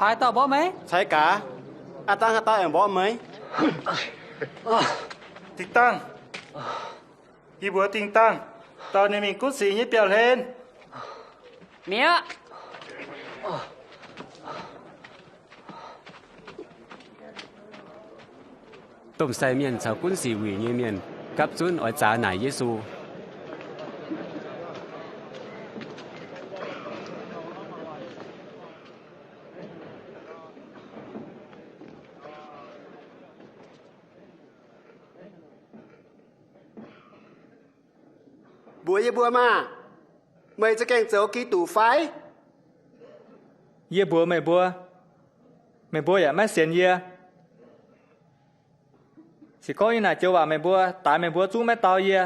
Haaix dauh mborqv meih? Ceix gaax, aav dangh haaix dauh aengx mborqv meih? Ding dangh, yie mbuox ding dangh, dorh ninh mingh gunv sic nyei biauv-hlen. Mi'aqv. Domh sai mienh caux gunv sic wuic nyei mienh gapv zunv oix zaax naaic Yesu. Mbuox yie mbuo maah! Meih za'gengh zoux Giduc fai? Yie mbuox meih mbuo, meih mbuo yaac maiv sienx yie. Se gorngv yie naaic joux waac meih mbuo, daix meih mbuo zungv maiv dau yie.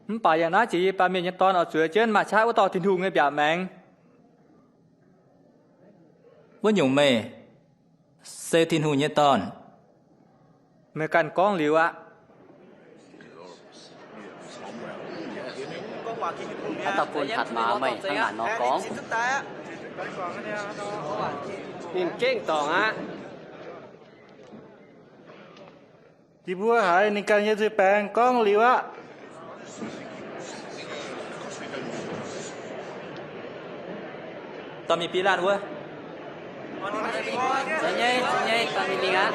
Mv baac yangh naaiv jiex yie, Baamh Mienh nyei Dorn, oix zueiz jienv maaih qaqv wuov dauh Tin-Hungh nyei mbiaauc maengx. Wuov nyungc meih se Tin-Hungh nyei Dorn. Meih ganh gorngv liuz aqv. Aa, dauh bun hatc maaz meih hnangv naaic nor gorngv. Ninh gengh dorngc aqv. Yie mbuo haiz ninh ganh nyei nzuih baengx gorngv liuz aqv. Dorh mingh Bilaatv wuov. Zoux nyei, zoux nyei, dorh mingh mingh aqv.